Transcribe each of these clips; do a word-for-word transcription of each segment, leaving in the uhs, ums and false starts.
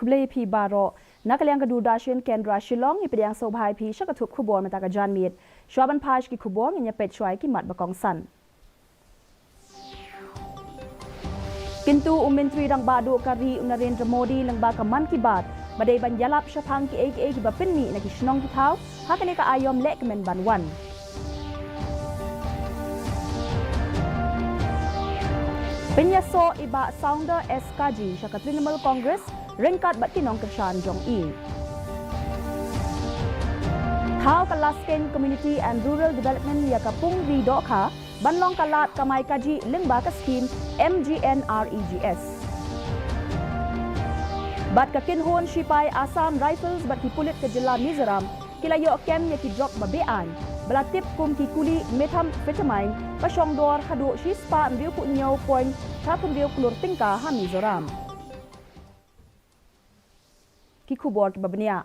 Khublei phi baroh. Na ka liang ka Doordarshan Kendra Shillong, ngi pdiang sngewbha ïa phi sha ka thup khubor mynta ka janmiet. Shuwa ban phai sha ki khubor, ngin ïa peit shuwa ïa ki mat ba kongsan. Kyntu u Myntri Rangbah Duh ka ri u Narendra Modi lyngba ka Mann Ki Baat ba dei ban ïalap shaphang kiei kiei kiba pynmih na ki shnong ki thaw ha kane ka aiom lehkmen ban wan. Pynïasoh i Bah Sounder S Kaji sha ka Trinamool Congress ryngkat bad ki nongkyrshan jong i. Thaw ka Laskein Community and Rural Development ïa ka pung ri dohkha ban long ka lad kamai kajih lyngba ka skhim M G N R E G S. Bad ka kynhun shipai Assam Rifles bad ki pulit ka jylla Mizoram ki la ïoh kem ïa ki drok ba beaiñ ba la tip kum ki kuli methamphetamine ba shong dor haduh shispah hynriewphew hynñiew point khatphewhynriew klur tyngka ha Mizoram. Ki khubor kiba bniah.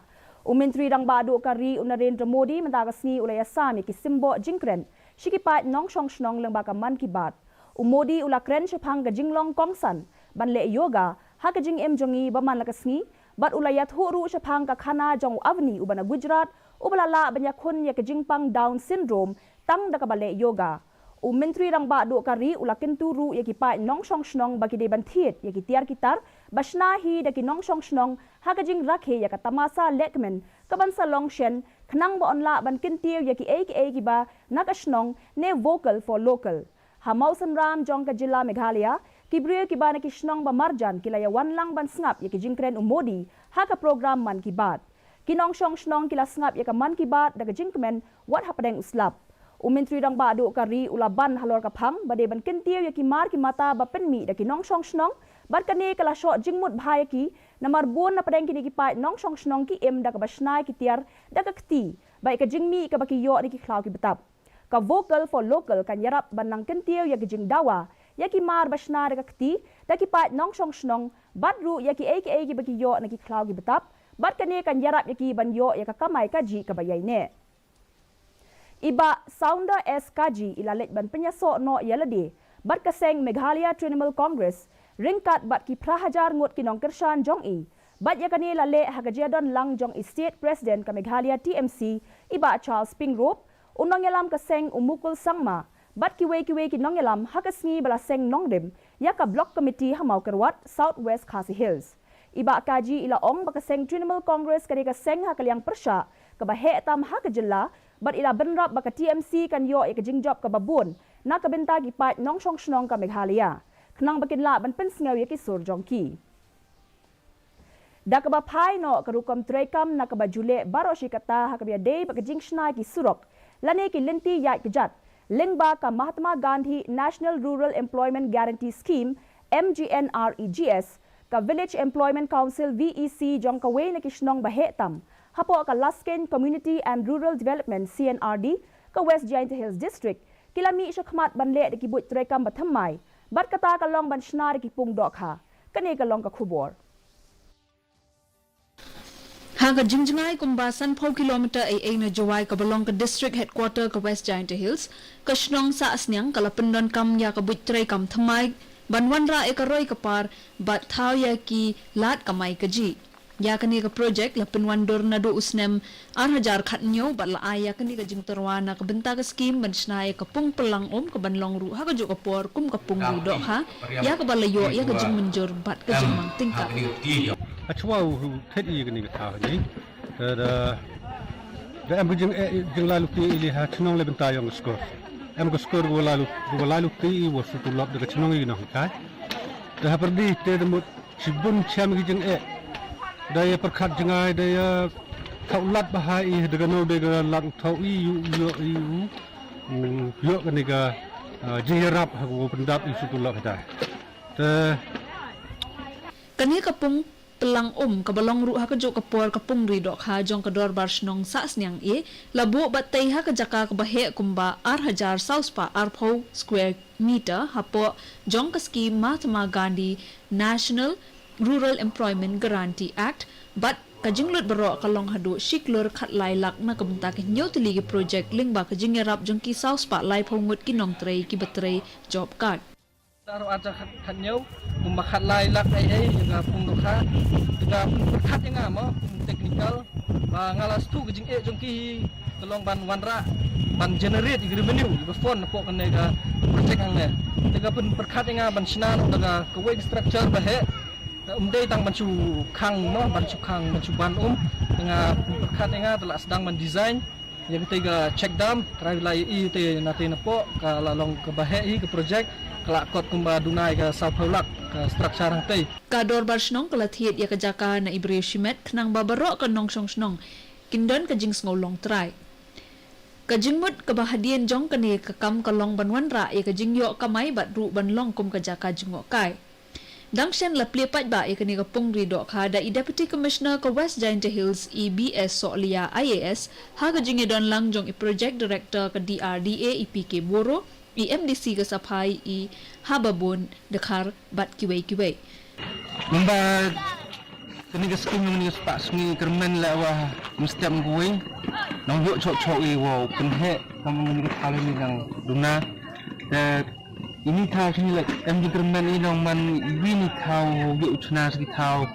U Myntri Rangbah Duh ka ri u Narendra Modi mynta ka sngi u la ïasam ïa ki symboh jingkren sha ki paid nongshong shnong lyngba ka Mann Ki Baat. U Modi u la kren shaphang ka jinglong kongsan ban leh yoga ha ka jingim jong ngi ba man la ka sngi, bad u la ïathuh ruh shaphang ka khana jong u Avni uba na Gujarat uba la lah ban ïakhun ïa ka jingpang Down syndrome tang da kaba leh yoga. U Myntri Rangbah Duh ka ri u la kyntu ruh ïa ki paid nongshong shnong ba ki dei ban thied ïa ki tiar ki tar ba shna hi da ki nongshong shnong ha ka jingrakhe ïa ka tamasa lehkmen kaban sa long shen, khnang ba yn lah ban kyntiew ïa kiei kiei kiba na ka shnong ne vocal for local. Ha Mawsynram jong ka jylla Meghalaya, ki briew kiba na ki shnong ba marjan ki la ïawan lang ban sngap ïa ki jingkren u Modi ha ka program Mann Ki Baat. Ki nongshong shnong ki la sngap ïa ka Mann Ki Baat da ka jingkmen wat hapdeng u slap. U Myntri Rangbah Duh ka ri u la ban halor ka phang ba dei ban kyntiew ïa ki mar ki mata ba pynmih da ki nongshong shnong, bad kane ka la shoh jingmut bha ïa ki, namar bun na pdeng kine ki paid nongshong shnong ki im da kaba shna ïa ki tiar da ka kti bad ïa ka jingmih kaba ki ïoh na ki khlaw ki btap. Ka vocal for local kan ïarap ban nang kyntiew ïa ki jingdawa ïa ki mar ba shna da ka kti da ki paid nongshong shnong, bad ruh ïa kiei kiei kiba ki ïoh na ki khlaw ki btap, bad kane kan ïarap ïa ki ban ïoh ïa ka kamai kajih kaba ïaineh. I Bah Sounder S Kaji i la leit ban pynïasoh noh ïa lade bad ka seng Meghalaya Trinamool Congress ryngkat bad ki phra hajar ngut ki nongkyrshan jong i, bad ïa kane la leh ha ka jingdon lang jong i State President ka Meghalaya T M C, i Bah Charles Pyngrope, u nongïalam ka seng u Mukul Sangma, bad kiwei kiwei ki nongïalam ha ka sngi ba la seng nongrim ïa ka Block Committee ha Mawkyrwat, South West Khasi Hills. I Bah Kaji i la ong ba ka seng Trinamool Congress ka dei ka seng ha ka liang pyrshah kaba heh tam ha ka jylla, bad i la bynrap ba ka T M C kan ïoh ïa ka jingjop kaba bun na ka bynta ki paid nongshong shnong ka Meghalaya, khnang ba kin lah ban pynsngew ïa ki sur jong ki. Da kaba phai noh ka rukom treikam na kaba ju leh baroh shi katta ha kaba ïadei bad ka jingshna ïa ki surok lane ki lynti ïaid kjat lyngba ka Mahatma Gandhi National Rural Employment Guarantee Scheme, M G N R E G S, ka Village Employment Council, V E C, jong kawei na ki shnong ba heh tam hapoh ka Laskein Community and Rural Development, C N R D, ka West Jaintia Hills District, ki la mih shakhmat ban leh da ki buit treikam ba thymmai, bad kata ka long ban shna da ki pung dohkha. Kane ka long ka khubor. Ha ka jingjngai kumba sanphew kilometer eiei na Jowai kaba long ka District Headquarter ka West Jaintia Hills, ka shnong Sahsniang ka la pyndonkam ïa ka buit treikam thymmai ban wanrah ïa ka roi ka par bad thaw ïa ki lad kamai kajih. Ïa kane ka projek la pynwandur naduh u snem ar hajar khathynñiew bad la ai ïa kane ka jingtyrwa na ka bynta ka skhim ban shna ïa ka pung pyllang um kaban long ruh ha kajuh ka por kum ka pung ri dohkha, ïa kaba la ïoh ïa ka jingmynjur bad ka jingmang tyngka. Hachwa u u thet i kani ka thaw ni. Da da da em ka jing eh jing lai lukti i li ha chnong le bynta yong ka skor. Em ka skor ko lai luk ko lai lukti i wa su tu lop da ka chnong i nong kai. Da ha perdi te da mut chibun chem ki jing eh. Da ya perkhat jngai da ya thau lat ba ha i da ka no da ka lat u thau i u yo i u. U yo kani ka jing yarap ha ko pyndap i su tu lop da. Te Kane ka pung pyllang um kaba long ruh ha kajuh ka por ka pung ri dohkha jong ka dorbar shnong Sahsniang e, la buh bad tei ha ka jaka kaba heh kumba ar hajar saw spah arphew square meter hapoh jong ka skhim Mahatma Gandhi National Rural Employment Guarantee Act, bad ka jinglut baroh ka long haduh shi klur khatlai lak na ka bynta ka hynñiew tylli ki projek lyngba ka jingïarap jong ki saw spah laiphew ngut ki nongtrei kiba trei job card. Ar ar cha khat khat ñiew, kumba khat lai lak ai ai, ïa ka pung dohkha, ïa ka pung pyrkhat ïa nga mo, pung technical, ba nga la sdang ka jingeh jong ki hi, ka long ban wanrah, ban generate ïa ka revenue, ïa ka fund, napoh kane ka project hangne. Ïa ka pung pyrkhat ïa nga ban shna noh da ka, kawei ka structure ba heh, um dei tang ban shu khang mo, ban shu khang, ban shu ban um, ïa nga pung pyrkhat ïa nga, te la sdang ban design, ïa katei ka check dam, trai la ïohi te na te napoh, ka la long kaba heh hi ka project, ka la kot kumba duna ïa ka saw phew lak, ka structure hangtei. Ka dorbar shnong ka la thied ïa ka jaka na i briew shimet, khnang ba baroh ka nongshong shnong kin don ka jingsngew long trai. Ka jingmut kaba hadien jong kane ka kam ka long ban wanrah ïa ka jingïoh kamai bad ruh ban long kum ka jaka jngohkai. Dang shen la plie paidbah ïa kane ka pung ri dohkha da i Deputy Commissioner ka West Jaintia Hills, i B S Sohliya I A S, ha ka jingïadon lang jong i Project Director ka D R D A, i P K Boro, i M D C ka Saphai, i Hababon Dkhar, bad kiwei kiwei. Mynba kane ka skim, kane ka spah sngi kyrmen la wa mynstep kawei. Nong ïoh chok chok i wow pynheh kam kane ka thaw ni nang duna. Te ini thaw sini la em jingkyrmen i nong man iwi ni thaw ïoh chna sini thaw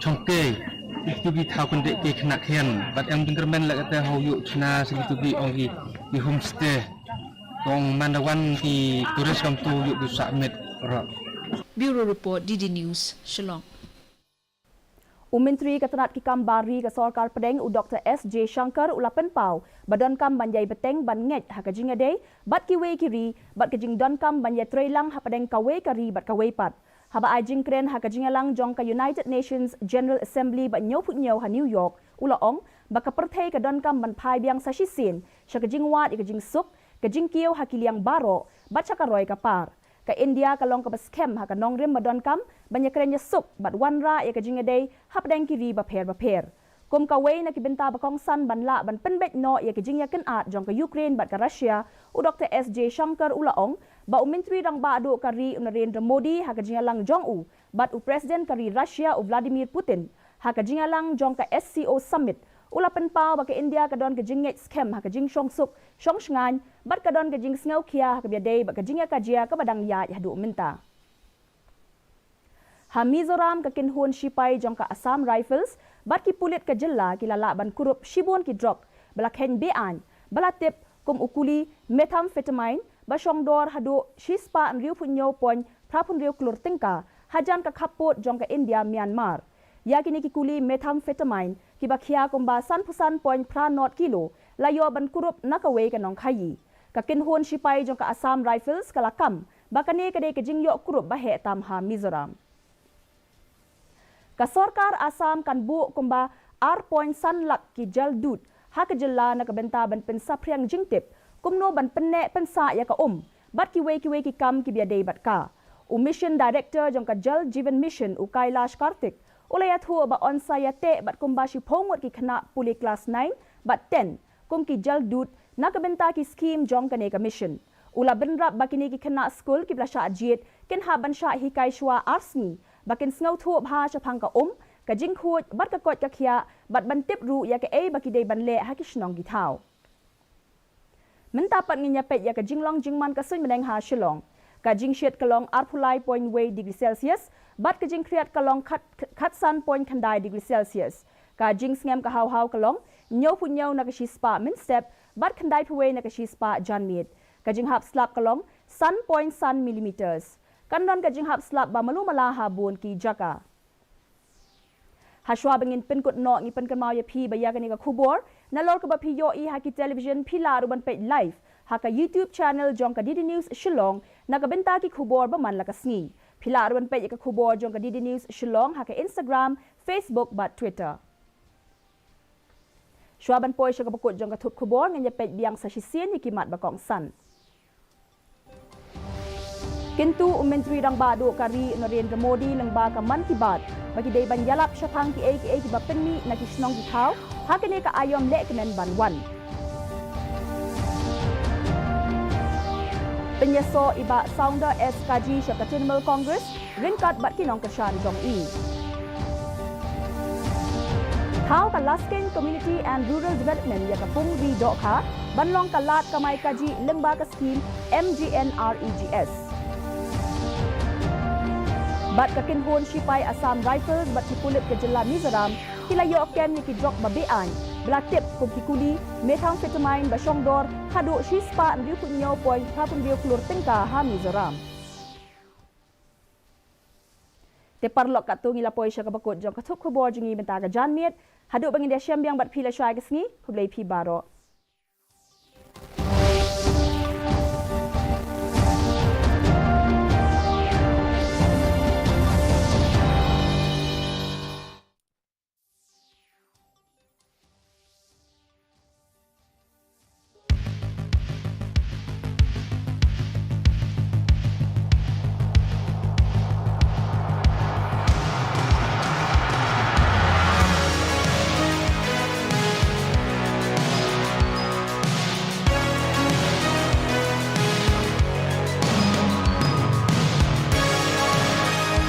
chongke. Itu ki thaw kende ke kena khian. Bat em jingkyrmen la kata hau ïoh chna sini tu ki ong ki, ki homestay. Kong man da wan ki tourist kam tu ïoh ki submit ro. Bureau Report, D D News, Shillong. U Myntri ka tnat ki kam bar ri ka sorkar pdeng u Doktor S Jaishankar u la pynpaw ba donkam ban ïai bteng ban ngeit ha ka jingïadei bad kiwei ki ri bad ka jingdonkam ban ïatreilang hapdeng kawei ka ri bad kawei pat. Haba ai jingkren ha ka jingïalang jong ka United Nations General Assembly ba hynñiewphew hynñiew ha New York, u la ong ba ka pyrthei ka donkam ban phai biang sa shisien sha ka jingwad ïa ka jingsuk, ka jingkiew ha ki liang baroh bad sha ka roi ka par. Ka India ka long kaba skhem ha ka nongrim ba donkam ban ïakren ïasuk bad wanrah ïa ka jingïadei hapdeng ki ri bapher bapher. Kum kawei na ki bynta ba kongsan ban lah ban pynbeit noh ïa ka jingïakynad jong ka Ukraine bad ka Russia, u Doktor S Jaishankar u la ong ba u Myntri Rangbah Duh ka ri u Narendra Modi ha ka jingïalang jong u bad u President ka ri Russia u Vladimir Putin ha ka jingïalang jong ka S C O Summit, u la pynpaw ba ka India ka don ka jingngeit skhem ha ka jingshongsuk shongshngaiñ bad ka don ka jingsngewkhia ha kaba ïadei bad ka jingïakajia kaba dang ïaid haduh mynta. Ha Mizoram, ka kynhun shipai jong ka Assam Rifles bad ki pulit ka jylla ki la lah ban kurup shibun ki drok ba la kheiñ be-aiñ ba la tip kum u kuli methamphetamine ba shongdor haduh shispah hynriewphew hynñiew point phraphew hynriew klur tyngka hajan ka khappud jong ka India Myanmar. Ïa kine ki kuli methamphetamine kiba khia kumba sanphew san point phra not kilo la ïoh ban kurup na kawei ka nongkhaïi. Ka kynhun shipai jong ka Assam Rifles ka la kam ba kane ka dei ka jingïoh kurup ba heh tam ha Mizoram. Ka sorkar Assam kan buh kumba ar point san lak ki jaldud ha ka jylla na ka bynta ban pynsaphriang jingtip kumno ban pynneh pynsah ïa ka um bad kiwei kiwei ki kam kiba ïadei bad ka. U Mission Director jong ka Jal Jeevan Mission, u Kailash Karthik, u la ïathuh ba yn sa ïateh bad kumba shiphew ngut ki khynnah pule klas nine bad ten kum ki jaldud na ka bynta ki skhim jong kane ka mission. U la bynrap ba kine ki khynnah skul kiba la shah jied kin hap ban shah hikai shuwa ar sngi ba kin sngewthuh bha shaphang ka um, ka jingkhuid bad ka koit ka khiah bad ban tip ruh ïa kaei ba ki dei ban leh ha ki shnong ki thaw. Mynta pat ngin ïa peit ïa ka jinglong jingman ka suiñ bneng ha Shillong. Ka jingshit ka long arphew lai point wei degree Celsius bad ka jingkhriat ka long khat, khatsan point khyndai degree Celsius. Ka jingsngem ka haw haw ka long hynñiewphew hynñiew na ka shispah mynstep bad khyndaiphew wei na ka shispah janmiet. Ka jinghap slap ka long san point san millimeters. Kan don ka jinghap slap ba malu mala ha bun ki jaka. Hashwa ba ngin pynkut noh, ngi pynkynmaw ïa phi ba ïa kane ka khubor nalor kaba phi ïohi ha ki television, phi lah ruh ban peit live ha ka YouTube channel jong ka D D News Shillong na ka bynta ki khubor ba man la ka sngi. Phi lah ruh ban peit ïa ka khubor jong ka D D News Shillong ha ka Instagram, Facebook bad Twitter. Shuwa ban poi sha kaba kut jong ka thup khubor, ngin ïa peit biang sa shisien ïa ki mat ba kongsan. Kyntu u Myntri Rangbah Duh ka ri Narendra Modi lyngba ka Mann Ki Baat ba ki dei ban ïalap shaphang kiei kiei kiba pynmih na ki shnong ki thaw ha kane ka aïom lehkmen ban wan. Pynïasoh i Bah Sounder S Kaji sha ka Trinamool Congress ryngkat bad ki nongkyrshan jong i. Thaw ka Laskein Community and Rural Development ïa ka pung ri dohkha ban long ka lad kamai kajih lyngba ka skhim M G N R E G S. Bad ka kynhun shipai Assam Rifles bad ki pulit ka jylla Mizoram ki la ïoh kem ïa ki drok ba be-aiñ ba la tip kum ki kuli methamphetamine ba shongdor haduh shispah hynriew phew hynñiew point phra phew hynriew klur tyngka ha Mizoram. Te paralok, katto ngi la poi sha kaba kut jong ka thup khubor jong ngi mynta ka janmiet. Haduh ba ngin ïashem biang bad phi la shwa ïa ka sngi, khublei phi baroh.